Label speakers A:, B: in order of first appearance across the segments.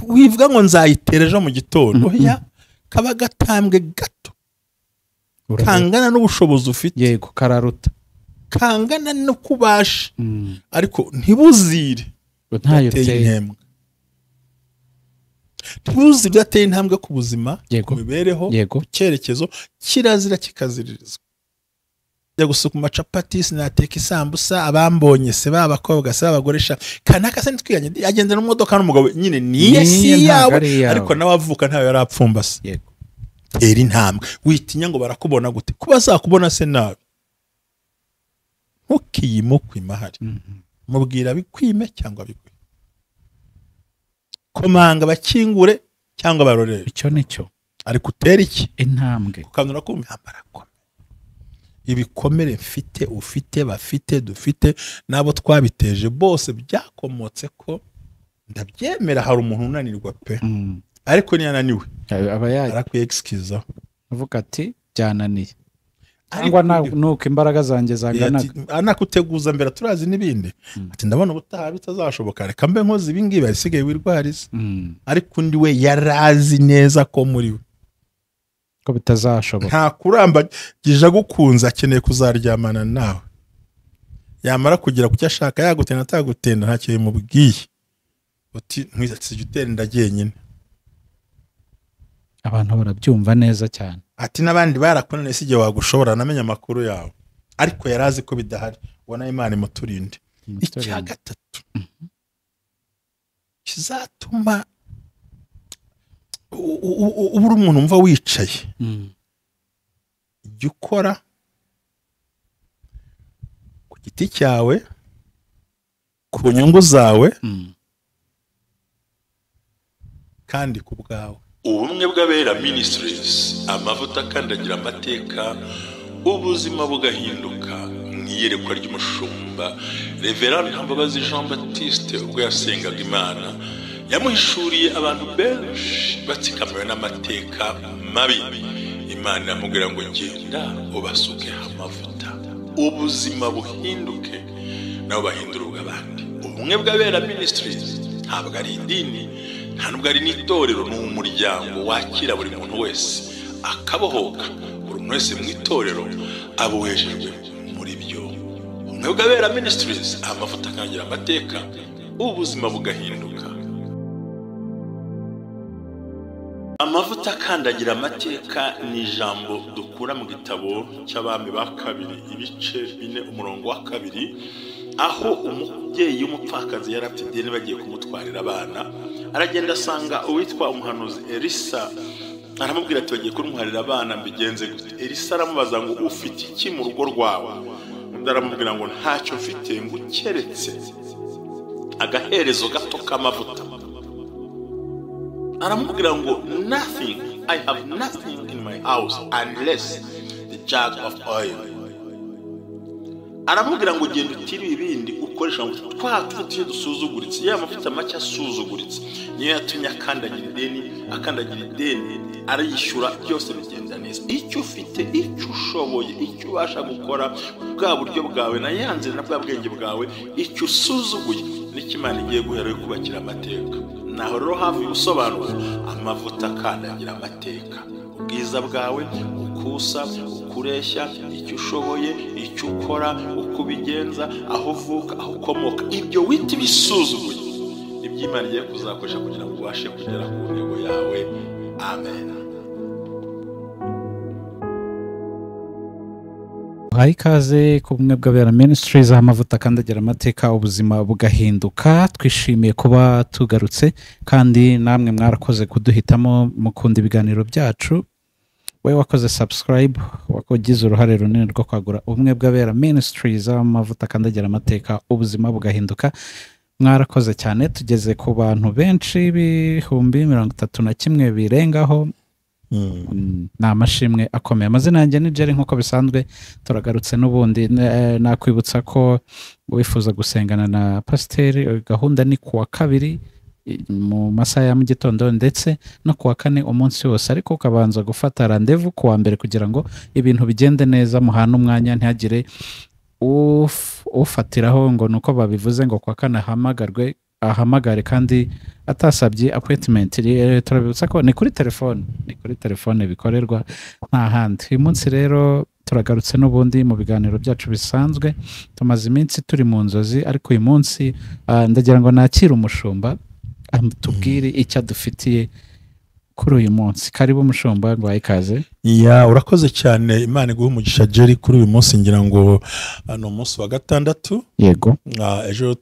A: Wivuga ngo nzayitera ejo mu gitondo, oya, kaba gatambwe gato kangana n'ubushobozi ufite,
B: yego kararuta,
A: kangana no kubasha, ariko ntibuzire
B: udateye
A: intambwe, ntibuzire udateye intambwe ku buzima, ku mibereho, ku cyerekezo. Kirazira kikaziririzwa. Njya gusuka amacapati, sinateka isambusa, abambonye se b'abakobwa se b'abagoresha kanaka se nitwiganye, agenda n'imodoka n'umugabo nyine niye si yawe, ariko nawe avuka ntawe yari apfumbase.
B: Yego,
A: tera intambwe, witinya ngo barakubona gute, kuba zakubona se nabi, ntukiyimukwe imahari, mubwira bikwime cyangwa bikwe, komanga bakingure cyangwa barorere,
B: icyo nicyo,
A: ariko utera iki
B: intambwe,
A: ukanura kumva barakome. Ibikomere mfite, ufite, bafite, dufite, nabo twabiteje bose byakomotse ko ndabyemera hari umuntu unanirwa pe, ariko niyananiwe
B: aba
A: arakwiexcusa,
B: avuga ati byananiye cyangwa nuko imbaraga zanjye zanganaga,
A: anakuteguza mbere turazi n'ibindi, ati ndabona ubutaha bitazashoboka, reka mbe nkoze ibi ngibi bisigaye wirwariza. Ariko undi we yarazi neza ko muri we
B: ko bitazashoboka,
A: nta kurambagije agukunze, akeneye kuzaryamana nawe, yamara kugera ku cyo ashaka, yagutenda atagutenda ntacyo bimubwiye, uti ntwizatse utera inda jyenyine.
B: Abantu barabyumva neza cyane,
A: ati n'abandi barakunaniye si igihe wagushobora, namenye amakuru yawe, ariko yarazi ko bidahari. Ubona Imana imuturinde. Icya gatatu kizatuma ubura umuntu umva wicaye, jya ukora ku giti cyawe, ku nyungu zawe, kandi ku bwawe. Ubumwe bw'Abera Ministries, amavuta akandagira amateka, ubuzima bugahinduka. Mu iyerekwa ry'umushumba Reverend Ntambabazi Jean Baptiste, ubwo yasengaga Imana, yamuhishuriye abantu benshi batsikamiwe n'amateka mabi. Imana iramubwira ngo genda ubasuke amavuta, ubuzima buhinduke, nabo bahindura ubw'abandi. Ubumwe bw'Abera Ministries ntabwo ari idini, nta nubwo ari n'itorero, ni umuryango wakira buri muntu wese akabohoka, buri muntu wese mu itorero abohejejwe muri byo. Ubumwe bw'Abera Ministries, amavuta akangira amateka, ubuzima bugahinduka. Amavuta akandagira amateka ni ijambo dukura mu gitabo cy'Abami ba kabiri ibice 4 umurongo wa 2, aho umubyeyi w'umupfakazi yari afite ideni bagiye kumutwarira abana, aragenda asanga uwitwa umuhanuzi Elisa, aramubwira ati bagiye kumutwarira abana mbigenze gute? Elisa aramubaza ngo ufite iki mu rugo rwawe? Undi aramubwira ngo ntacyo mfite, ngo keretse agaherezo gato k'amavuta. Aramubwira ngo nothing, I have nothing in my house unless the jug of oil. Aramubwira ngo genda utire ibindi ukoresha ngo twa tuti dusuzuguritse, ya mavuta make asuzuguritse niyo yatumye akandagira ideni, akandagira ideni arayishyura, byose bigenda neza. Icyo ufite, icyo ushoboye, icyo ubasha gukora, bwa buryo bwawe na yanze na bwa bwenge bwawe, icyo usuzuguye nicyo Imana igiye guhera yo kubakira amateka. Naho rero hafi ubusobanuro, amavuta akandagira amateka, ubwiza bwawe, ukusa, ukureshya, icyo ushoboye, icyo ukora, uko ubigenza, aho uvuka, aho ukomoka, ibyo wita ibisuzuguye ibyo Imana igiye kuzakoresha kugira ngo ubashe kugera ku ntego yawe. Amen.
B: Hari ikaze ku Bumwe bw'Abera Ministries, amavuta akandagira amateka, ubuzima bugahinduka. Twishimiye kuba tugarutse, kandi namwe mwarakoze kuduhitamo, mukunda ibiganiro byacu. We wakoze subscribe, wakogize uruhare runini rwo kwagura Ubumwe bw'Abera Ministries, amavuta akandagira amateka, ubuzima bugahinduka. Mwarakoze cyane, tugeze ku bantu benshi 31,000 birengaho. Ni amashimwe akomeye. Amazina yanjye ni Jerry nk'uko bisanzwe, turagarutse n'ubundi. Nakwibutsa ko wifuza gusengana na pasiteri, gahunda ni kuwa kabiri mu masaha ya mu gitondo ndetse no kuwa kane umunsi wose, ariko ukabanza gufata rendez-vous kuwa mbere kugira ngo ibintu bigende neza, muhane umwanya, ntihagire ufatiraho ngo nuko babivuze ngo kuwa kane hamagarwe ahamagare kandi atasabye appointment. Turabibutsa ko ni kuri telefone, ni kuri telefone bikorerwa nta handi. Uyu munsi rero turagarutse n'ubundi mu biganiro byacu bisanzwe. Tumaze iminsi turi mu nzozi, ariko uyu munsi ndagira ngo nakire umushumba tubwire icyo adufitiye kuri uyu munsi. Karibu mushumba, ngo ikaze.
A: Ya, urakoze cyane. Imana iguhe umugisha Jerry. Kuri uyu munsi ngira ngo ni umunsi wa gatandatu.
B: Yego.
A: Ejo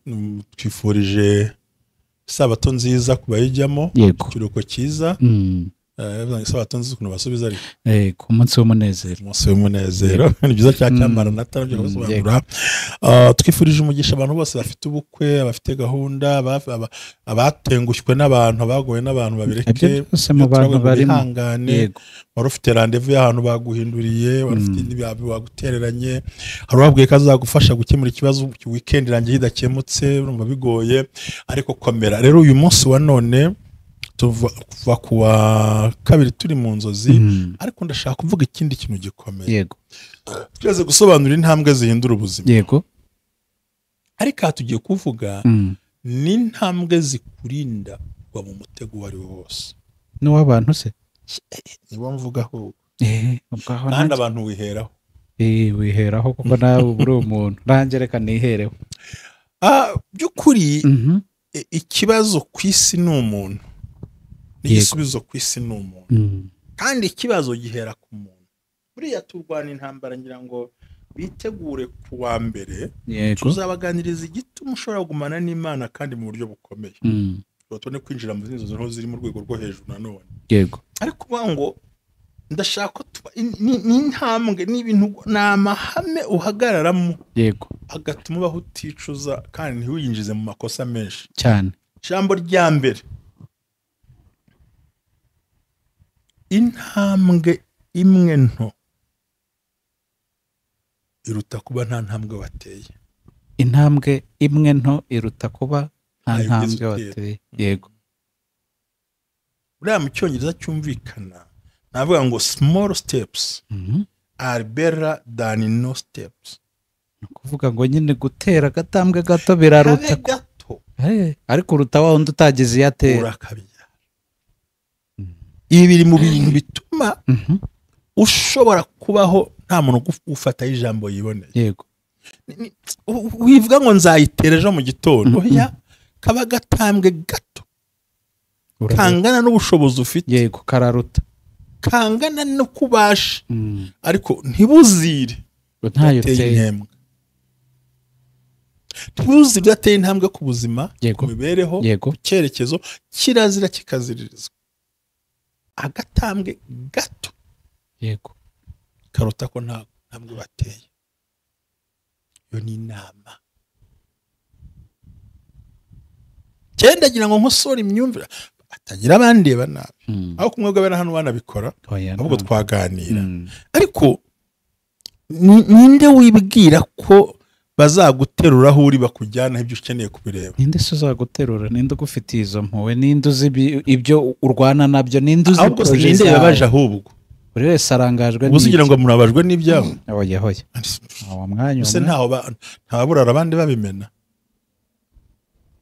A: twifurije isabato nziza kubayijyamo.
B: Yego.
A: Ikiruhuko cyiza. Isabato nziza ukuntu basubiza ariko.
B: Ku munsi w'umunezero.
A: Umunsi w'umunezero. Ni byiza cyane cyamara natara byo gusobanura. Twifurije umugisha abantu bose bafite ubukwe, abafite gahunda, abatengushywe n'abantu, abagowe n'abantu babireke.
B: Byose mu bantu barimo.
A: Wari ufite rendez-vous y'ahantu baguhinduriye, wari ufite n'ibyabi bagutereranye, hari uwabwiye ko azagufasha gukemura ikibazo weekend irangiye idakemutse, urumva bigoye, ariko komera. Rero uyu munsi wa none tuva kuwa kabiri turi mu nzozi, ariko ndashaka kuvuga ikindi kintu gikomeye.
B: Yego.
A: Tweze gusobanura intambwe zihindura ubuzima.
B: Yego.
A: Ariko tugiye kuvuga ni intambwe zikurinda kugwa mu mutego wari wose.
B: N'uw'abantu se?
A: Nibo mvugaho. Kandi abantu wiheraho.
B: Wiheraho kuko nawe uri umuntu. Nanjye reka nihereho.
A: By'ukuri ikibazo ku isi ni umuntu. Igisubizo ku isi ni umuntu. Kandi ikibazo gihera ku muntu. Buriya turwana intambara ngira ngo bitegure ku wa mbere, tuzabaganiriza igituma ushobora kugumana n'Imana kandi mu buryo bukomeye. Tubone kwinjira mu zindi nzozi ziri mu rwego rwo hejuru nanone.
B: Yego.
A: Ariko uvuga ngo ndashaka ni intambwe, ni ibintu, ni amahame uhagararamo.
B: Yego.
A: Agatuma ubaho uticuza kandi ntiwiyinjize mu makosa menshi
B: cyane.
A: Ijambo rya mbere, intambwe imwe nto iruta kuba nta ntambwe wateye.
B: Intambwe imwe nto iruta kuba nta ntambwe wateye. Yego.
A: Buriya mu cyongereza cyumvikana navuga ngo small steps are better than no steps.
B: Ni ukuvuga ngo nyine gutera agatambwe gato biraruta
A: gato,
B: ariko uruta wa wundi utageze iyo atera.
A: Urakabyara. Ibi biri mu bintu bituma ushobora kubaho nta muntu ufata ijambo yiboneye.
B: Yego.
A: Wivuga ngo nzayitera ejo mu gitondo, oya, kaba gatambwe gato kangana n'ubushobozi ufite.
B: Yego, kararuta.
A: Kangana no kubasha, ariko ntibuzire
B: udateye
A: intambwe. Ntibuzire udateye intambwe ku buzima, ku mibereho, ku cyerekezo, kirazira kikaziririzwa. Agatambwe gato.
B: Yego.
A: Karuta ko nta ntambwe bateye. Iyo ni inama. Cyenda ngira ngo nkosore imyumvire atagira abandeba nabi. Aho kumwe bw'abera hano banabikora, ahubwo twaganira. Ariko ninde wibwira ko bazaguterura aho uri bakujyana ibyo ukeneye kubireba?
B: Ninde se uzaguterura? Ninde ugufitiye izo mpuwe? Ninde uzi ibyo urwana nabyo? Ninde uzi
A: projet? Ninde yabaje ahubwo?
B: Buri wese arangajwe
A: n'ibyo. Ubuze ngo murabajwe n'ibyabo.
B: Oya hoya. Awa mwanya.
A: Se ntaho ntaburara abandi babimena.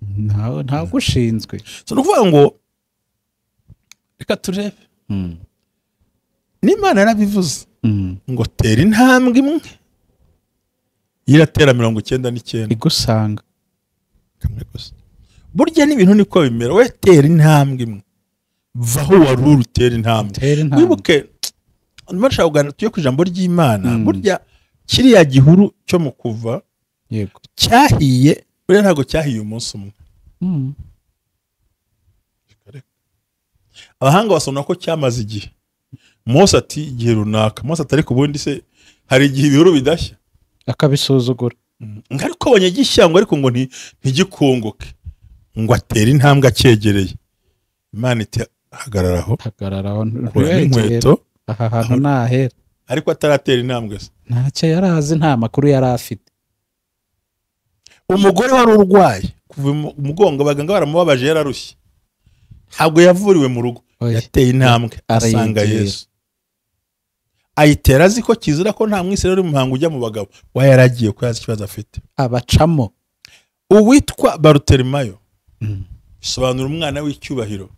B: Ntaho ntagushinzwe.
A: So nukuvuga ngo reka turebe. N'Imana yarabivuze. Ngo tera intambwe imwe iratera 99
B: igusanga.
A: Kamwe gusa. Burya n'ibintu niko bimera, we tera intambwe imwe. Vaho waruru utera intambwe. Wibuke ndashaka kuganira tuye ku ijambo ry'Imana. Burya kiriya gihuru cyo mu kuva,
B: yego,
A: cyahiye, buriya ntago cyahiye umunsi umwe. Abahanga basomna ko cyamaze igihe. Mose ati igihe runaka, Mose atari kubundi se hari igihe ibihuru bidashya
B: akabisuzugura.
A: Ariko abanyagishyangwa ariko ngo ntigikunguke, ngo atere intambwe acyegereye. Imana iti hagararaho,
B: hagararaho,
A: inkweto
B: aha hantu nahera.
A: Ariko ataratera intambwe se
B: ntacyo yarazi, nta makuru yari afite.
A: Umugore wari urwaye kuva umugongo, abaganga baramubabaje, yararushye, ntabwo yavuriwe mu rugo, yateye intambwe asanga Yesu. Ayitera azi ko kizira ko nta mwisirayeli uri mu muhango ujya mu bagabo, wa yaragiye ko yazi ikibazo afite,
B: abacamo.
A: Uwitwa Barutelimayo Bisobanura umwana w'icyubahiro.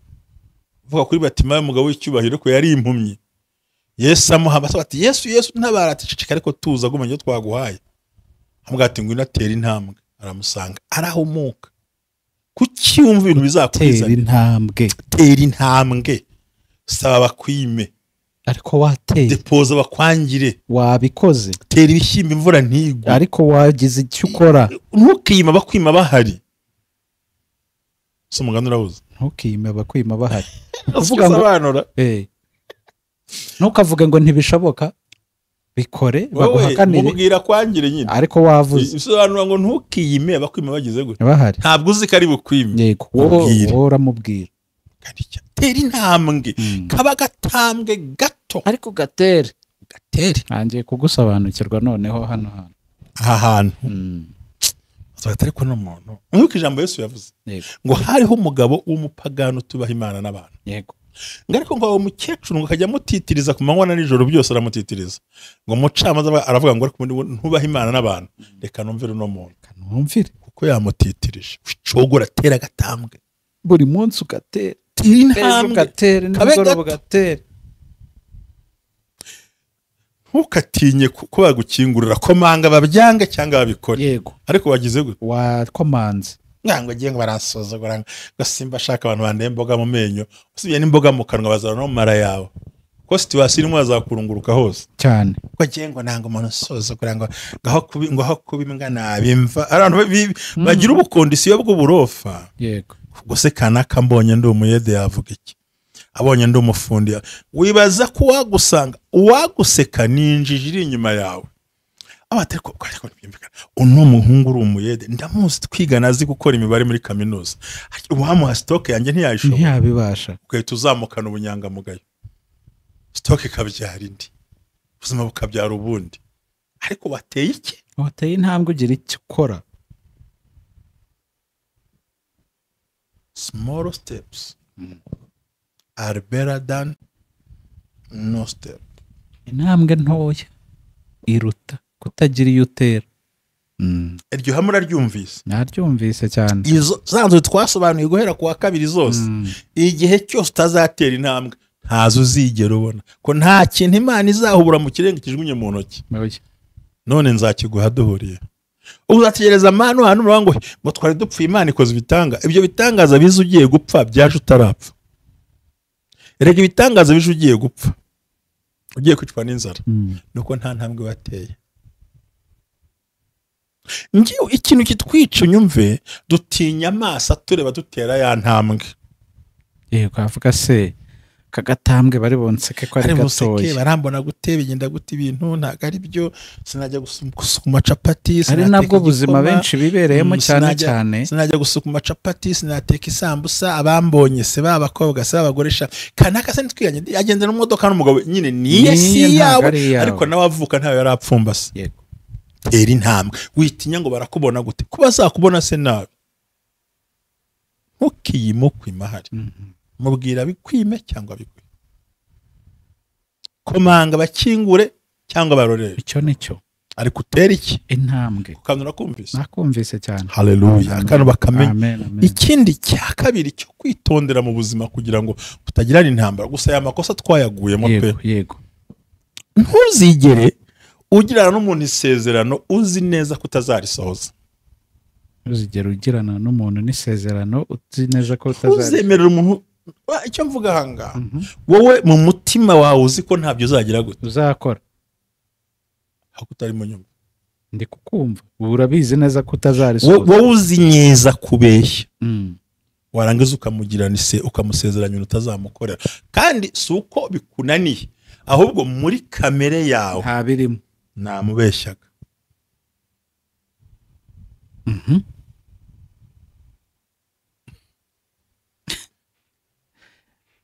A: Uvuga kuri Batimayo umugabo w'icyubahiro ko yari impumyi. Yesu amuha ati Yesu Yesu ntabara, ati ceceka ariko tuza gumenya ibyo twaguhaye. Amubwira ati ngwino atera intambwe, aramusanga arahumuka. Kuki wumva ibintu bizakwiza?
B: Tera intambwe,
A: tera intambwe, saba bakwime,
B: ariko wateye,
A: depoza bakwangire,
B: wabikoze,
A: tera ibishyimbo imvura ntigwe,
B: ariko wagize icyo ukora.
A: Ntukiyima bakwima bahari. Si umugani urabuze?
B: Ntukiyime bakwima bahari.
A: Uvuga ngo
B: ntukavuge ngo ntibishoboka, bikore baguhakanire,
A: mubwira kwangire nyine,
B: ariko wavuze.
A: Bisobanura ngo ntukiyime abakwima bagize gute
B: bahari.
A: Ntabwo uzi ko ari bukwime.
B: Yego, wowe uramubwira.
A: Tera intambwe, kaba gatambwe gato
B: ariko gatere,
A: gatere.
B: Ntangiye kugusobanukirwa noneho hano hantu,
A: aha hantu ariko n'umuntu nk'uko ijambo Yesu yavuze ngo hariho umugabo w'umupagani utubaha Imana n'abantu.
B: Yego.
A: Ngo ariko ngo uwo mukecuru ngo akajya amutitiriza ku manywa na nijoro byose aramutitiriza. Ngo umucamanza aravuga ngo ariko ntubaha Imana n'abantu, reka numvire uno muntu.
B: Numvire
A: kuko yamutitirije. Wicogora, tera agatambwe
B: buri munsi, ugatera
A: intambwe,
B: ugatera nimugoroba ugatera.
A: Ntukatinye ko bagukingurira, komanga babyange cyangwa babikore.
B: Yego.
A: Ariko wagize gute?
B: Wakomanze.
A: Ngango agiye ngo baransuzugura, ngo simba ashaka abantu bandeye imboga mu menyo, usibye n'imboga mu kanwa bazana no mu mara yawe. Ko situation irimo bazakurunguruka hose.
B: Cyane.
A: Ko agiye ngo nanga umuntu usuzugura, ngo ngaho kubi, ngo aho kubi imbwa nabimva. Abantu bagira ubukondisiyo bw'uburofa.
B: Yego.
A: Ubwo se kanaka mbonye ndi umuyede yavuga iki? Abonye ndi umufundi. Wibaza ko wagusanga uwaguseka ninjiji iri inyuma yawe. Abatariko ariko ntibyumvikana. Uno muhungu uri umuyede ndamuzi twigana azi gukora imibare muri kaminuza. Uwamuha stock yanjye ntiyayishobora.
B: Ntiyabibasha.
A: Ugahita uzamukana ubunyangamugayo. Stock ikabyara indi. Ubuzima bukabyara ubundi. Ariko wateye iki?
B: Wateye intambwe ugira icyo ukora.
A: Small steps are better than no step.
B: Intambwe ntoya iruta kutagira iyo utera.
A: Iryo hamwe uraryumvise?
B: Naryumvise cyane.
A: Izo zanzu twasobanuye guhera ku wa kabiri zose. Igihe cyose utazatera intambwe ntazo uzigera ubona ko nta kintu Imana izahubura mu kirenge kijugunye mu ntoki. None nzakiguha duhuriye. Uzategereza amano hano ngo ngo twari dupfuye Imana ikoze ibitanga. Ibyo bitangaza biza ugiye gupfa byaje utarapfa. Erega ibitangaza bije ugiye gupfa, ugiye kwicwa n'inzara, nuko nta ntambwe wateye. Ngiyo ikintu kitwica unyumve, dutinya amaso tureba dutera ya ntambwe.
B: Yego, avuga se kagatambwe bari bonseke ko ari gatoya,
A: barambona gute, bigenda gute, ibintu ntago ari byo, sinajya gusukuma capati,
B: ari nabwo buzima benshi bibereyemo cyane cyane.
A: Sinajya gusukuma capati, sinateka isambusa, abambonye se babakobwa se abagoresha kanaka se nitwiganye agenda n'imodoka n'umugabo nyine niye si yawe, ariko nawe avuka ntayo yarapfumbase.
B: Yego.
A: Tera intambwe, witinya ngo barakubona gute, kuba zakubona se nabi. Ntukiyimo kwimahari. Mubwira bikwime cyangwa bikwe. Komanga bakingure cyangwa barorere.
B: Icyo nicyo.
A: Ariko utera iki?
B: Intambwe.
A: Ukanura kumvise?
B: Nakumvise cyane.
A: Haleluya. Akantu bakamenya. Ikindi cya kabiri cyo kwitondera mu buzima kugira ngo utagirana intambara, gusa aya makosa twayaguyemo pe.
B: Yego.
A: Ntuzigere ugirana n'umuntu isezerano uzi neza ko utazarisohoza.
B: Ntuzigere ugirana n'umuntu n'isezerano uzi neza ko utazarisohoza.
A: Uzemerera umuntu icyo mvuga hanga, wowe mu mutima wawe uzi ko ntabyo uzagira gute
B: uzakora.
A: Hako utari mu nyumba.
B: Ndi kukumva. Urabizi neza ko utazarisohoza.
A: Wowe uzi neza kubeshya. Warangiza ukamugirana ise ukamusezeranya utazamukorera. Kandi si uko bikunaniye, ahubwo muri kamere yawe
B: nta birimo.
A: Namubeshyaga.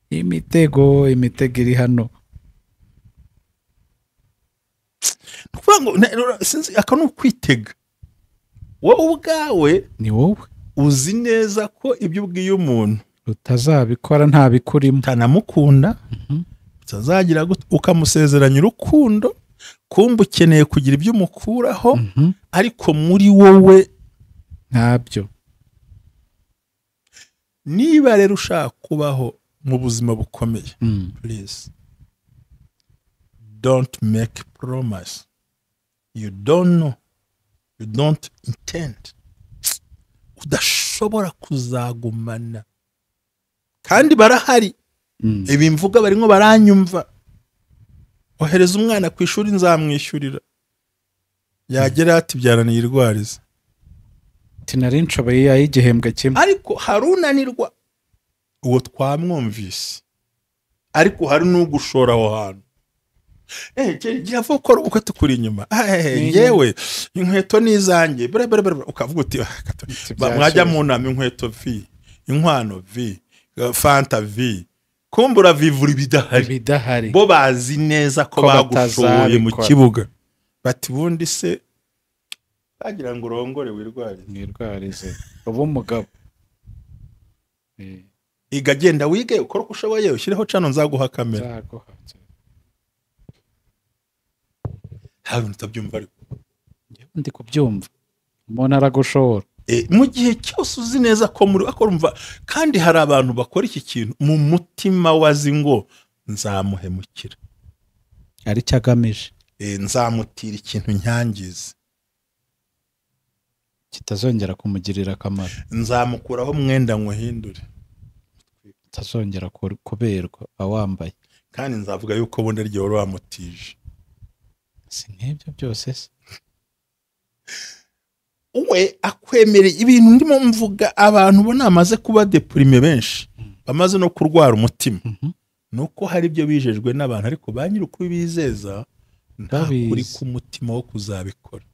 B: Imitego, imitego iri hano.
A: Sinzi aka ni ukwitega. Wowe ubwawe
B: ni wowe
A: uzi neza ko ibyo ubwiye umuntu
B: utazabikora ntabikurimo,
A: utanamukunda, utazagira ukamusezeranya urukundo, kumba ukeneye kugira ibyo umukuraho, ariko muri wowe
B: ntabyo.
A: Niba rero ushaka kubaho mu buzima bukomeye, please don't make promise you don't know, you don't intend, udashobora kuzagumana. Kandi barahari, ibi mvuga barimo baranyumva. Ohereza umwana ku ishuri nzamwishyurira, yagera ati byarananiye irwariza,
B: tinari nshoboye yayigihembwe kimwe.
A: Ariko harunanirwa, uwo twamwumvise, ariko hari n'ugushora aho hantu. Gira vuba ukora ubukwe tukuri inyuma. Yewe inkweto ni izanjye, ukavuga uti mwajya mu nama, inkweto vi, inkwano vi, fanta vi, kumbura vivura ibidahari. Bo bazi neza ko bagushoye mu kibuga. Bati bundi se bagira ngo urongore wirwarize,
B: mwirwarize ubu mugabo.
A: Iga genda wige ukora uko ushoboye, ushyireho cano nzaguha kamera. Hari utabyumva ariko
B: ndi kubyumva, umuntu aragushora.
A: Mu gihe cyose uzi neza ko muri akorumva. Kandi hari abantu bakora iki kintu mu mutima wazi ngo nzamuhemukira,
B: ari cyagamije,
A: nzamutira ikintu nyangize
B: kitazongera kumugirira akamaro,
A: nzamukuraho mwenda nkuhindure,
B: kitazongera kuberwa awambaye,
A: kandi nzavuga yuko bundi ryo wari wamutije.
B: Si nk'ibyo byose se
A: we akwemereye ibintu ndimo mvuga. Abantu bo namaze kuba deprime benshi, bamaze no kurwara umutima, nuko hari ibyo bijejwe n'abantu, ariko ba nyiri ukubizeza nta kuri ku mutima wo kuzabikora.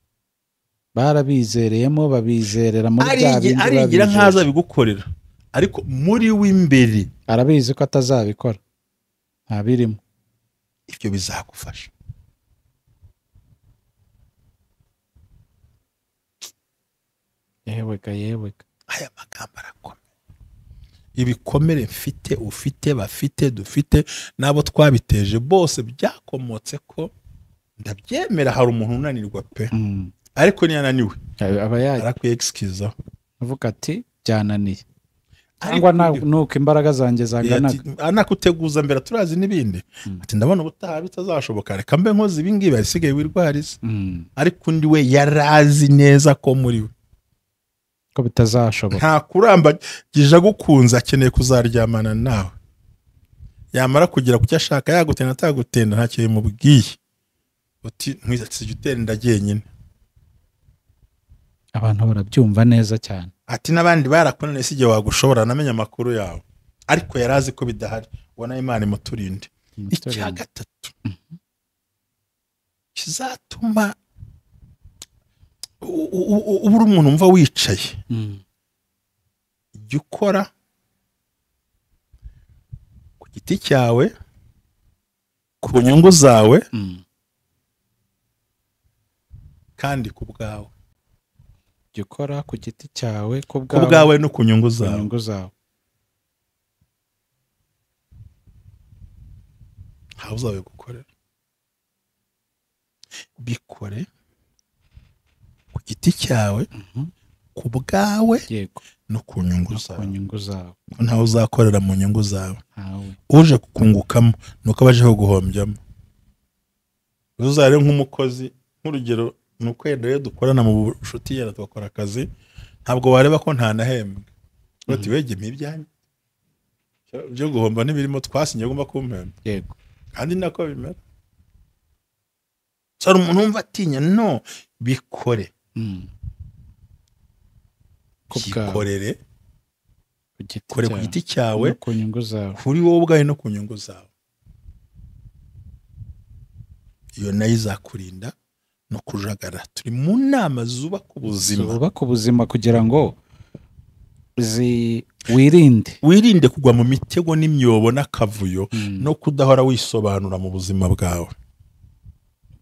B: Barabizereyemo, babizerera muri bya bindi,
A: arigira nkaza bigukorera, ariko muri w'imbere
B: arabizi ko atazabikora, nta birimo.
A: Ibyo bizagufasha.
B: Yewega yewega,
A: aya magambo arakomeye. Ibikomere mfite, ufite, bafite, dufite, nabo twabiteje bose byakomotse ko ndabyemera. Hari umuntu unanirwa pe, ariko niyananiwe
B: aba
A: arakwiexcusa,
B: avuga ati byananiye, cyangwa nuko imbaraga zanjye zanganaga,
A: anakuteguza mbere turazi n'ibindi, ati ndabona ubutaha bitazashoboka, reka mbe nkoze ibi ngibi asigaye wirwarize. Ariko undi we yarazi neza ko muri we
B: ko bitazashoboka,
A: nta kurambagije agukunze, akeneye kuzaryamana nawe, yamara kugera ku cyo ashaka, yagutenda atagutenda ntacyo bimubwiye, uti ntwizatse utera inda jyenyine.
B: Abantu barabyumva neza cyane.
A: Ati n'abandi barakunaniye si igihe wagushobora, namenye amakuru yawe, ariko yarazi ko bidahari. Ubona Imana imuturinde. Icya gatatu kizatuma ubura umuntu umva wicaye, jya ukora ku giti cyawe, ku nyungu zawe, kandi ku bwawe.
B: Jya ukora ku giti cyawe, ku
A: bwawe no ku nyungu zawe. Ntawe uzabigukorera, bikore ku giti cyawe, ku bwawe no ku nyungu zawe. Ntawe uzakorera mu nyungu zawe. Uje kukungukamo nuko abaje guhombyamo. Uzare nk'umukozi, nk'urugero nuko yenda rero dukorana mu bushuti yera tugakora akazi, ntabwo wareba ko nta nahembwe. Uti wegeme ibyanjye byo guhomba n'ibirimo twasinye ugomba kumpemba.
B: Yego.
A: Kandi nako bimera. Sari umuntu wumva atinya, no bikore. Bikorere kore ku giti cyawe,
B: ku nyungu zawe,
A: kuri wowe ubwawe no ku nyungu zawe. Iyo nayo izakurinda no kujagara. Turi mu nama zubaka ubuzima,
B: zubaka ubuzima kugira ngo wirinde
A: kugwa mu mitego n'imyobo n'akavuyo, no kudahora wisobanura mu buzima bwawe.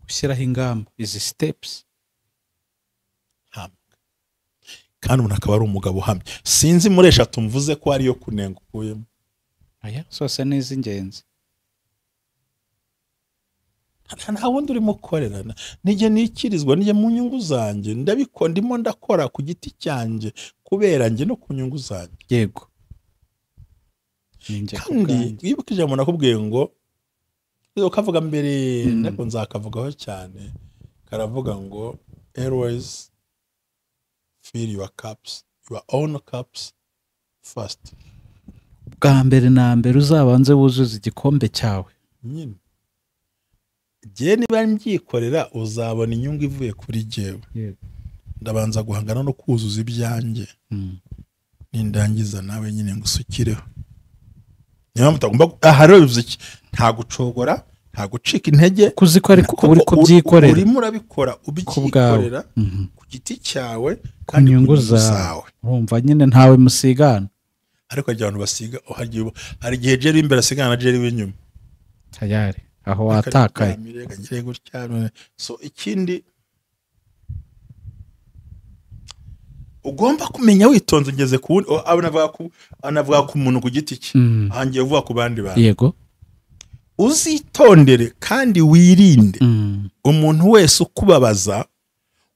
B: Gushyiraho ingamba, izi steps.
A: Kandi umuntu akaba ari umugabo uhamye. Sinzi muri eshatu mvuze ko ariyo kunenga ukuyemo.
B: Aya zose ni iz'ingenzi.
A: Nta wundi urimo ukorera, nijye nikirizwa, nijye mu nyungu zanjye, ndabikora, ndimo ndakora ku giti cyanjye kubera njye no ku nyungu zanjye.
B: Yego.
A: Kandi wibuke ijambo nakubwiye ngo ukavuga mbere ndako nzakavugaho cyane, karavuga ngo always fill your cups, your own cups first.
B: Bwa mbere na mbere uzabanze wuzuze igikombe cyawe
A: nyine. Jye niba mbyikorera uzabona inyungu ivuye kuri jyewe. Ndabanza guhangana no kuzuza ibyanjye, nindangiza nawe nyine ngusukireho. Niyo mutagomba aha rero bivuze iki? Nta gucogora, nta gucika intege,
B: kuziko ariko uri kubyikorera,
A: urimo urabikora ubyikorera ku giti cyawe kandi
B: ku nyungu zawe. Urumva nyine ntawe musigana.
A: Ariko hari abantu basiga, hari igihe Jerry imbere asigana na Jerry w'inyuma
B: tayari aho watakaye.
A: So ikindi ugomba kumenya witonze, ngeze ku anavuga ku muntu ku giti cye, ahangiye vuga ku bandi bantu.
B: Yego,
A: uzitondere kandi wirinde umuntu wese ukubabaza,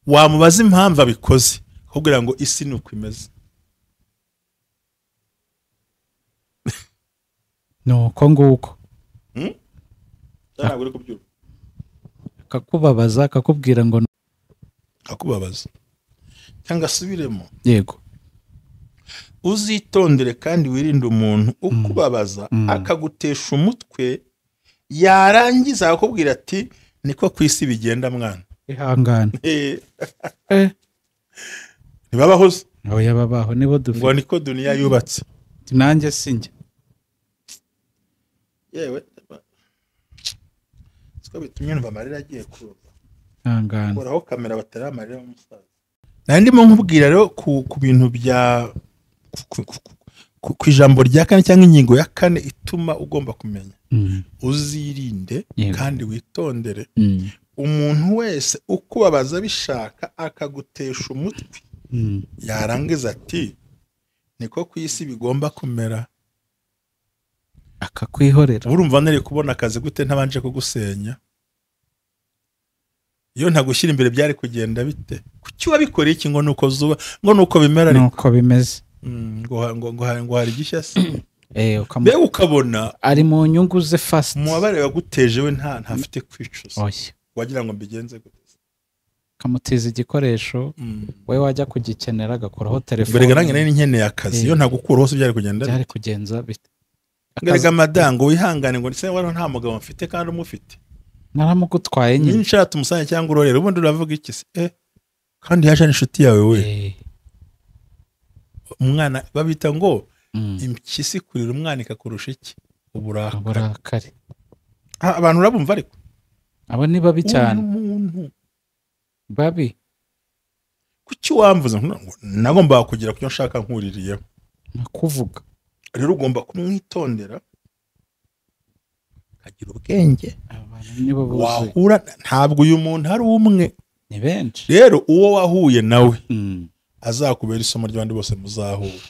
A: wamubaza impamvu abikoze kugira ngo isi nuko imeze.
B: Nuko nguko akakubabaza akakubwira ngo
A: akubabaza cyangwa asubiremo.
B: Yego,
A: uzitondere kandi wirinde umuntu ukubabaza akagutesha umutwe, yarangiza akakubwira ati niko ku isi bigenda mwana,
B: ihangane.
A: Ntibabaho se?
B: Oya babaho, nibo dufite.
A: Ngo niko dunia yubatse.
B: Nanjye sinjye.
A: Yewe siko bitumye numva amarira agiye kuza.
B: Ihangane.
A: Koraho kamera batera amarira y'umusaza. Nari ndimo nkubwira rero ku bintu bya ku ijambo rya kane cyangwa ingingo ya kane ituma ugomba kumenya. Uzirinde kandi witondere umuntu wese ukubabaza bishaka akagutesha umutwe, yarangiza ati niko ku isi bigomba kumera,
B: akakwihorera.
A: Urumva nari kubona akazi gute ntabanje kugusenya? Iyo ntagushyira imbere byari kugenda bite? Kuki wabikoreye iki? Ngo nuko zuba, ngo nuko bimera,
B: nuko bimeze,
A: ngo hari gishya se. Mbega ukabona
B: ari mu nyungu ze fast,
A: umubabare waguteje we ntafite kwicuza. Wagira ngo mbigenze gute?
B: Kamuteza igikoresho, we wajya kugikenera agakuraho telefone.
A: Mbere nanjye nari nkeneye akazi, iyo ntagukura hose byari kugenda
B: byari kugenza bite?
A: Ngerega madango wihangane ngo ndetse wari nta mugabo mfite kandi umufite
B: naramugutwaye nyine.
A: Ninshaka umusanya cyangwa urorera ubundi uravuga iki se? Kandi yaje inshuti yawe we. Umwana babita ngo impyisi kurira umwana ikakurusha iki? Uburakari. Abantu urabumva ariko
B: abo ni babi cyane. Babi.
A: Kuki wamvuze nagomba kugira kucyo nshaka nkuririyeho?
B: Nakuvuga.
A: Rero ugomba kumwitondera, kagira ubwenge. Wahura ntabwo uyu muntu ari umwe,
B: ni benshi.
A: Rero uwo wahuye nawe azakubera isomo ry'abandi bose muzahura.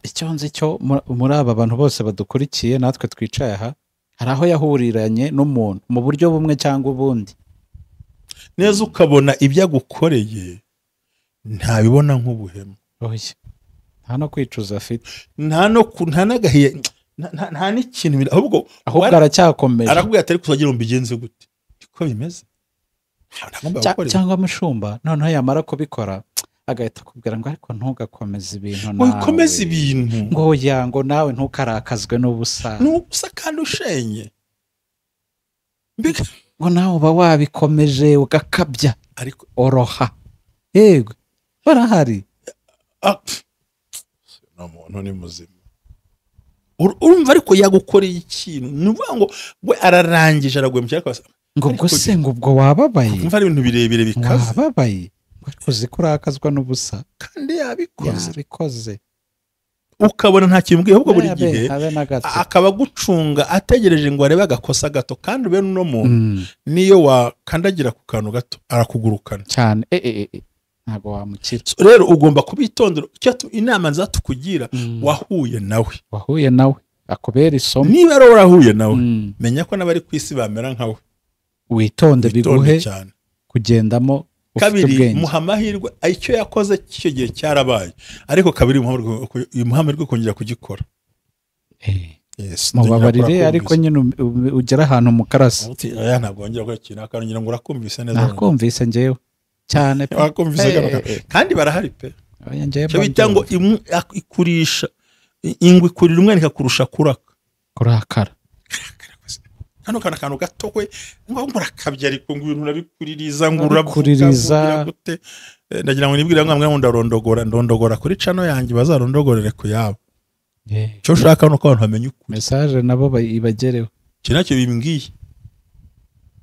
B: Icyo nzi cyo muri aba bantu bose badukurikiye natwe twicaye aha, hari aho yahuriranye n'umuntu mu buryo bumwe cyangwa ubundi.
A: Neza ukabona ibyo agukoreye ntabibona nk'ubuhemu.
B: Oya, nta no kwicuza afite,
A: nta no nta nagahiye, nta n'ikintu, ahubwo
B: aracyakomeje
A: arakubwira ati ariko uzagira ngo mbigenze gute? Niko bimeze.
B: Cyangwa mushumba noneho yamara kubikora agahita akubwira ngo ariko ntugakomeze ibintu nawe,
A: ukomeze ibintu,
B: ngo ya ngo nawe ntukarakazwe n'ubusa,
A: n'ubusa kandi ushenye,
B: ngo nawe uba wabikomeje ugakabya,
A: ariko
B: oroha. Yego barahari.
A: No muntu ni muzima. Urumva ariko yagukoreye ikintu, ni uvuga ngo we ararangije aragwemukira, ariko
B: ngo ubwo se ngo ubwo wababaye,
A: umva ari ibintu birebire bikaze,
B: wababaye uzi ko urakazwa n'ubusa
A: kandi yabikoze. Ukabona nta kintu mbwiye, ahubwo buri gihe akaba agucunga ategereje ngo arebe agakosa gato, kandi ube no muntu niyo wakandagira ku kantu gato arakugurukana
B: cyane. Ntabwo wamukira.
A: Rero ugomba kubitondera. Icyo inama nzatukugira, wahuye nawe,
B: wahuye nawe akubera isomo.
A: Niba rero warahuye nawe, menya ko n'abari ku isi bamera nkawe.
B: Witonde biguhe kugendamo.
A: Kabiri, muha amahirwe. Icyo yakoze cy'icyo gihe cyarabaye, ariko kabiri muha amahirwe kongera kugikora. Yes,
B: Mubabarire ariko nyine ugera ahantu mu karasi.
A: Oya, ntabwo wongera gukora ikintu akantu, ngira ngo urakumvise neza.
B: Nakumvise njyewe cyane pe.
A: Wakumvise kano kantu. Kandi barahari pe.
B: Oya, njyewe
A: Icyo bita ngo ikurisha ingwe ikurira umwana ikakurusha kuraka.
B: Kurakara.
A: Kano kana kantu gato we ngo murakabya, ariko ngo ibintu nabikuririza ngo uravuga
B: Urabikuririza.
A: gute. Ndagira ngo nibwire ngo mwe ndarondogora, ndondogora kuri channel yanjye, bazarondogorere ku yabo. Icyo ushaka nuko abantu bamenya ukuri.
B: Message nabo ibagereho.
A: Iki nacyo bimbwiye.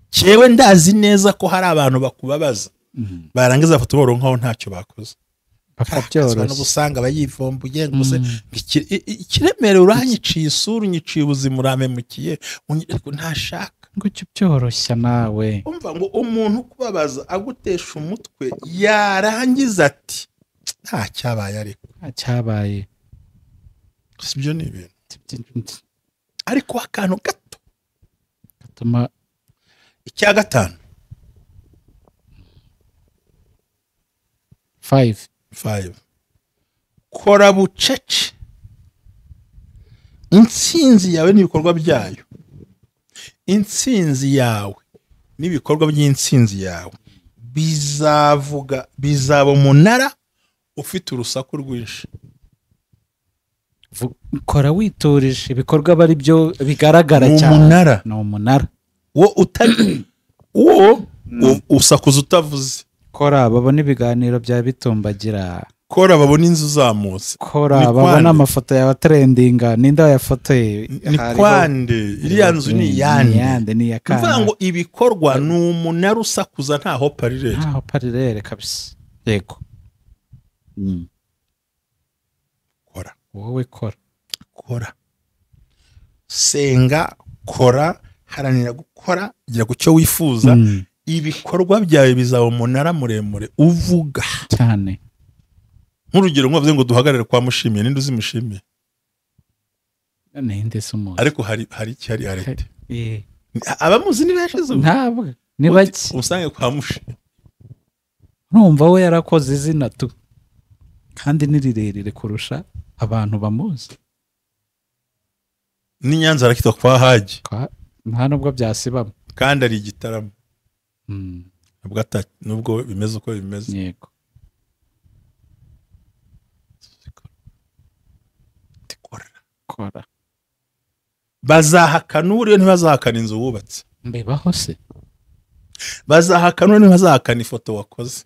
A: Cyewe ndazi neza ko hari abantu bakubabaza. Barangiza bafata uboro nkaho ntacyo bakoze.
B: Bakabyoroshya.
A: N'ubu usanga abayivombuye ngo se ikiremere uranyiciye isura, unyiciye ubuzima, urampemukiye, ariko ntashaka.
B: Ngo ujye ubyoroshya nawe.
A: Umva ngo umuntu ukubabaza agutesha umutwe yarangiza ati nta cyabaye ariko.
B: Nta cyabaye.
A: Si byo ni ibintu. Ariko akantu gato
B: gatuma.
A: Icya gatanu.
B: 5.
A: 5. Kora bucece. Intsinzi yawe n'ibikorwa byayo. Intsinzi yawe n'ibikorwa by'intsinzi yawe bizavuga, bizaba umunara ufite urusaku rwinshi.
B: Kora witurije, ibikorwa bari byo bigaragara cyane.
A: Umunara.
B: Ni umunara.
A: Wo utari wo usakuza utavuze.
B: Kora babona ibiganiro bya bitumbagira.
A: Kora babona inzu zamutse.
B: Kora babona amafoto yawe trendinga, ninde wayafotoye?
A: Ni kwande, iriya nzu ni yande.
B: Ni ya kana.
A: Kuvuga ngo ibikorwa ni umunara usakuza ntaho parirere.
B: Ntaho parirere kabisa. Yego.
A: Kora.
B: Wowe kora.
A: Kora. Senga, kora, haranira gukora, gira ku cyo wifuza. Ibikorwa byawe bizaba umunara muremure uvuga
B: cyane.
A: Nk'urugero mwavuze ngo duhagarare kwa Mushimiye, ninde uzimushimiye?
B: Ninde se umuzi?
A: Ariko hari iki, hari arete. Abamuzi ni benshi zo.
B: Ntabwo ni bake.
A: Usange kwa Mushimiye.
B: Urumva we yarakoze izina tu. Kandi ni rirerire kurusha abantu bamuzi.
A: Ni Nyanza arakitwa kwa Haji.
B: Nta nubwo byasibamo.
A: Kandi ari igitaramo. Nubwo nubwo bimeze uko bimeze.
B: Yego. Kora.
A: Bazahakana uriyo ntibazahakana inzu wubatse.
B: Mbibaho se.
A: Bazahakana ntibazahakana ifoto wakoze.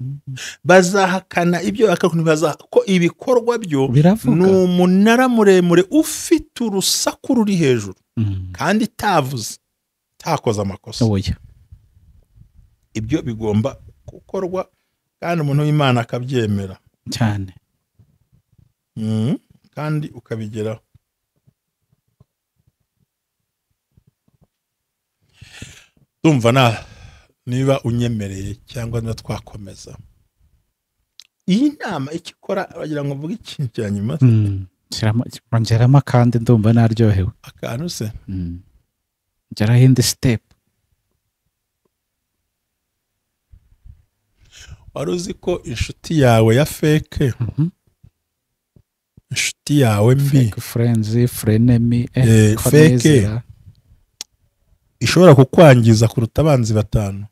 A: Bazahakana ibyo ntibaza ko ibikorwa byo ni umunara muremure ufite urusaku ruri hejuru. Kandi tavuze takoze amakosa.
B: Oya.
A: Ibyo bigomba gukorwa kandi umuntu w'Imana akabyemera
B: cyane.
A: Kandi ukabigeraho. Ndumva na niba unyemereye cyangwa niba twakomeza iyi nama ikikora bagira ngo mvuge ikintu cya nyuma.
B: Ngeramo kandi ndumva naryohewe.
A: Akantu se
B: ngeraho indi step.
A: Wari uzi ko inshuti yawe ya fake, inshuti yawe mbi,
B: fake friends, frenemy,
A: fake ishobora kukwangiza kuruta abanzi 5.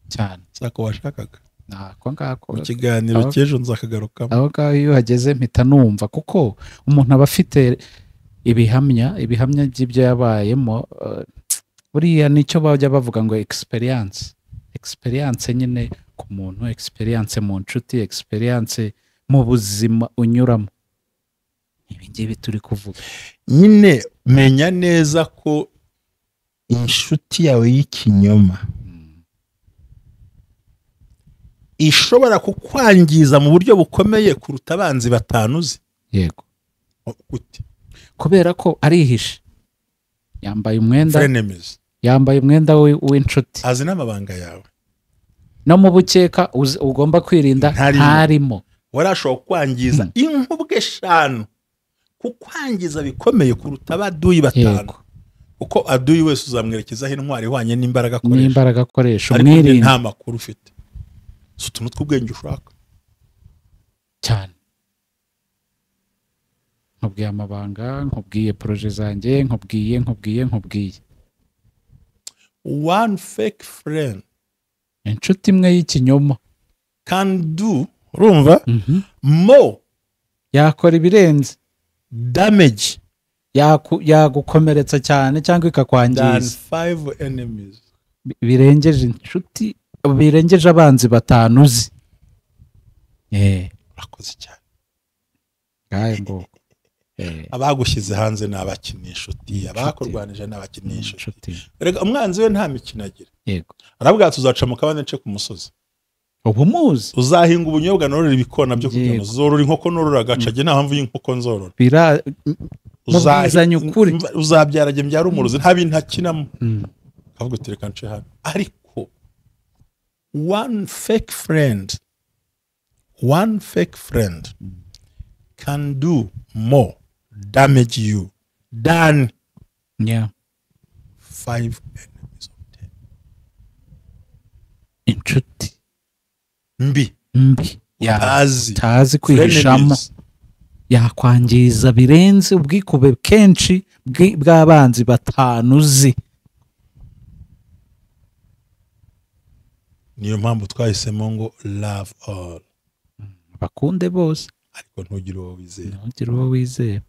B: Cyane.
A: Sako washakaga.
B: Nako ngako.
A: Mu kiganiro cy'ejo nzakagarukamo.
B: Aho ngaho iyo hageze mpita numva kuko umuntu aba afite ibihamya by'ibyo yabayemo. Buriya nicyo bajya bavuga ngo experience. Experience nyine ku muntu, experience mu nshuti, experience mu buzima unyuramo. Ibi ngibi turi kuvuga.
A: Nyine menya neza ko inshuti yawe y'ikinyoma ishobora kukwangiza mu buryo bukomeye kuruta abanzi 5 uzi.
B: Yego. Kubera ko arihishe. Yambaye umwenda.
A: Frenemies.
B: Yambaye umwenda w'inshuti.
A: Azi n'amabanga yawe.
B: No mu bukeka ugomba kwirinda ntarimo.
A: Warashobora kwangiza inkubwe 5 kukwangiza bikomeye kuruta abaduyi 5. Uko aduyi wese uzamwerekezaho intwari ihwanye n'imbaraga akoresha.
B: N'imbaraga akoresha umwirinde.
A: Nta makuru ufite. Si utuntu tw'ubwenge ushaka.
B: Cyane. Nkubwiye amabanga, nkubwiye projet zanjye, nkubwiye.
A: One fake friend,
B: inshuti imwe y'ikinyoma,
A: can do, urumva, more,
B: yakora ibirenze,
A: damage,
B: yagukomeretsa cyane cyangwa ikakwangiza,
A: than 5 enemies,
B: birengeje inshuti, birengeje abanzi batanu uzi.
A: Urakoze cyane.
B: Ngaye ngo
A: abagushyize hanze ni abakina inshuti, abakurwanije ni abakina inshuti. Rega umwanzi we nta mikino agira.
B: Yego.
A: Arabwira tuzaca mu kabande nce ku musozi.
B: Ubu muzi
A: uzahinga ubunyobwa norora ibikona byo kurya, uzorora inkoko norora agaca, nta mpamvu y'inkoko nzorora.
B: Uzazanye ukuri,
A: uzabyara jye mbyara umurozi, nta bintu akinamo. Akavuga uti reka nce hano. Ariko one fake friend can do more damage you than 5 enemies of 10.
B: Inshuti
A: mbi
B: utazi kwihishamo yakwangiza birenze ubwikube kenshi bw'abanzi batanu uzi.
A: Niyo mpamvu twahisemo ngo love all,
B: bakunde bose,
A: ariko ntugire uwo wizera.
B: Ntugire uwo wizera.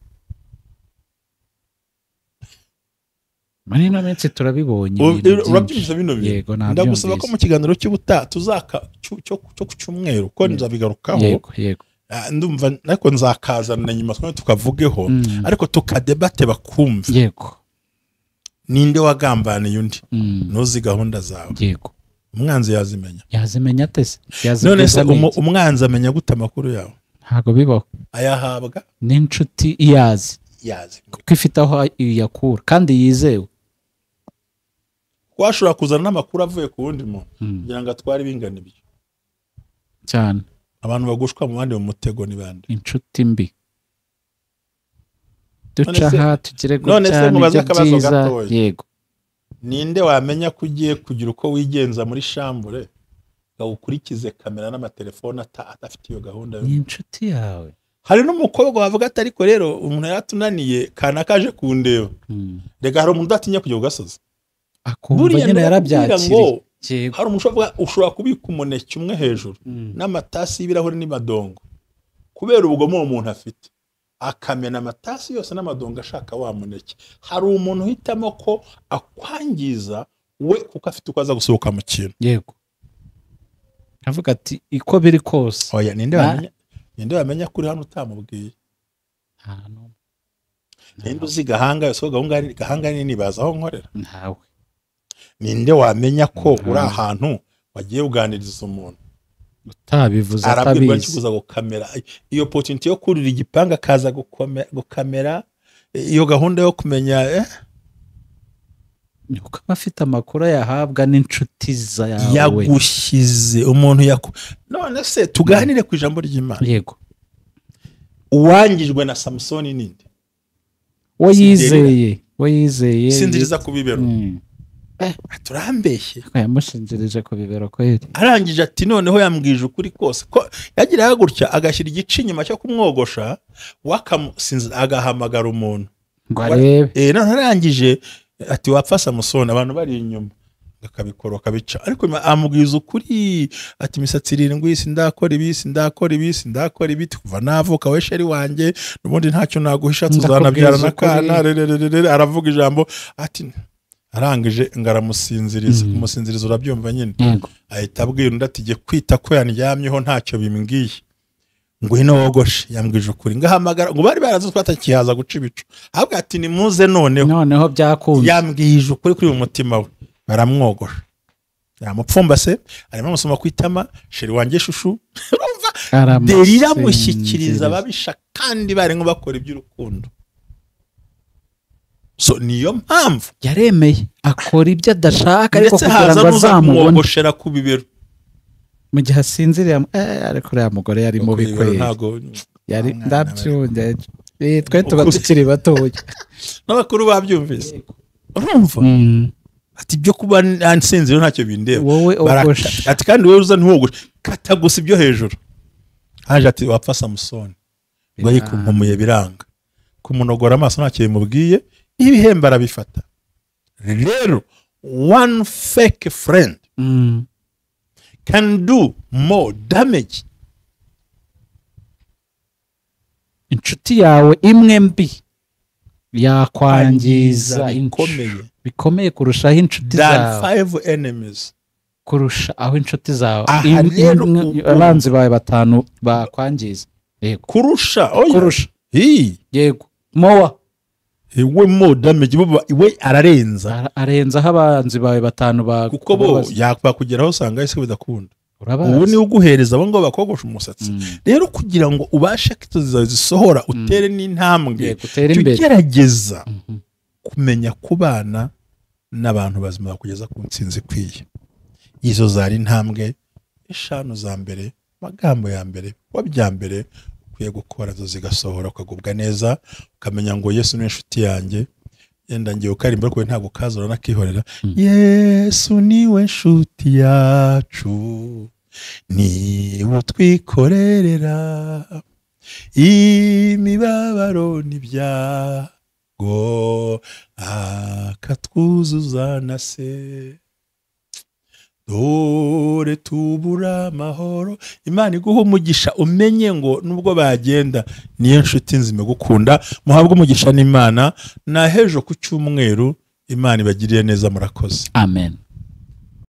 B: Muri ino minsi turabibonye.
A: Urabyumvise bino bintu? Ndagusaba ko mu kiganiro cy'ubutaha tuzaka cyo ku cyumweru, ko nzabigarukaho.
B: Yego.
A: Ndumva ariko nzakazana nyuma twone tukavugeho, ariko tukadebate bakumva.
B: Yego.
A: Ninde wagambaniye undi? Ntuzi gahunda zawe.
B: Yego.
A: Umwanzi yazimenya.
B: Yazimenya atese?
A: None se umwanzi amenya gute amakuru yawe?
B: Ntago bibaho.
A: Ayahabwa
B: n'inshuti iyazi. Kuko ifite aho iyakura kandi yizewe.
A: Washobora kuzana n'amakuru avuye ku wundi muntu kugira ngo atware bingana ibyo.
B: Cyane.
A: Abantu bagushwa mu bandi mu mutego ni bande?
B: Inshuti mbi. Duca aha tugire gutya nibyo byiza. Yego.
A: Ninde wamenya ko ugiye kugira uko wigenza muri shambure ngo ukurikize kamera n'amatelefone atafite iyo gahunda?
B: Ni inshuti yawe.
A: Hari n'umukobwa wavuga ati ariko rero umuntu yaratunaniye kana kaje kundeba. Rega hari umuntu udatinya kujya ku gasozi.
B: Akumva nyine yarabyakiriye.
A: Hari umuntu ushobora kubika umuneke umwe hejuru n'amatasi y'ibirahuri n'imadongo, kubera ubugome uwo muntu afite akamena amatasi yose n'amadongo ashaka wa muneke. Hari umuntu uhitamo ko akwangiza we kuko afite uko aza gusohoka mu kintu.
B: Yego. Avuga ati iko biri kose.
A: Oya, ninde wamenya kuri hano utamubwiye? Ninde uzi gahanga yose? Gahanga nini baza aho nkorera?
B: Ntawe.
A: Ninde wamenya ko uri ahantu wagiye uganiriza umuntu
B: utabivuze atabizi?
A: Arabwirwa n'ikiguza gukamera iyo opportunity yo kurira igipanga akaza gukamera iyo gahunda yo kumenya
B: uko afite amakuru yahabwa n'inshuti zawe
A: yagushyize umuntu none se tuganire ku ijambo ry'Imana.
B: Yego.
A: Uwangijwe na Samsoni ninde?
B: We yizeye
A: sinziriza ku bibero. Turambeshye.
B: Yamushinzirije ku bibero kweri.
A: Arangije ati noneho yambwije ukuri kose ko yagira gutya agashyira igice inyuma cyo kumwogosha agahamagara umuntu
B: ngo arebe.
A: None arangije ati wapfa Samusoni, abantu bari inyuma akabikora akabica, ariko amubwiza ukuri ati imisatsi irindwi sindakora ibi sindakora ibi sindakora ibi kuva navuka we sheri wanjye n'ubundi ntacyo naguhisha tuzanabyara n'akana. Aravuga ijambo ati arangije ngaramusinziriza. Kumusinziriza urabyumva nyine. Ahita abwira undi ati jye kwita ko yandyamyeho ntacyo bimbwiye, ngwino wogoshe. Yambwije ukuri ngahamagara ngo bari barazi twatakihaza guca ibicu, ahubwo ati nimuze noneho
B: byakunze.
A: Yambwije ukuri kuri mu mutima we, baramwogosha. Yamupfumbase arimo amusoma ku itama, sheri wanjye shushu. Urumva Delila amushyikiriza ababisha kandi bari ngo bakora iby'urukundo. So niyo mpamvu
B: yaremeye akora ibyo adashaka, ariko kugira ngo azamubone
A: ku bibero
B: mu gihe asinziriye. Ariko uriya mugore yari mubi kweri, yari ndabyumva. Twe tuba tukiri batoya
A: n'abakuru babyumvise. Urumva ati ibyo kuba nsinziriye ntacyo bindeba
B: wowe ogoshe.
A: Ati kandi wowe uza ntiwogoshe, kata gusa ibyo hejuru. Haje ati wapfa Samusoni ngo yikumpumuye biranga. Kumunogora amaso ntacyo bimubwiye, ibihembo arabifata. Rero one fake friend can do more damage.
B: Inshuti yawe imwe mbi yakwangiza bikomeye kurushaho inshuti zawe.
A: Than 5 enemies.
B: Kurusha aho inshuti zawe abanzi bawe 5 bakwangiza. Yego.
A: Kurusha.
B: Kurusha. Yego. Mowa.
A: We more damage we ararenza.
B: Arenza aho abanzi bawe 5 ba
A: kuko bo yakubakugeraho usanga ese bidakunda. Ubu ni uguhereza abo ngo bakogosha umusatsi. Rero kugira ngo ubashe kitoza zisohora utere n'intambwe, tugerageza kumenya kubana n'abantu bazima kugeza ku ntsinzi ikwiye. Izo zari intambwe 5 za mbere, magambo ya mbere, wabya mbere ukwiye gukora zo zigasohora ukagubwa neza, ukamenya ngo Yesu ni inshuti yanjye. Yenda ngiye ukarimba ariko ntabwo kazora nakihorera. Yesu niwe nshuti yacu, niwe utwikorerera imibabaro n'ibyago, akatwuzuza na se, dore tubura amahoro. Imana iguha umugisha, umenye ngo nubwo bagenda niyo nshuti nzima gukunda. Muhabwe umugisha n'Imana. Na hejo ku cyumweru Imana ibagiriye neza. Murakoze.
B: Amen.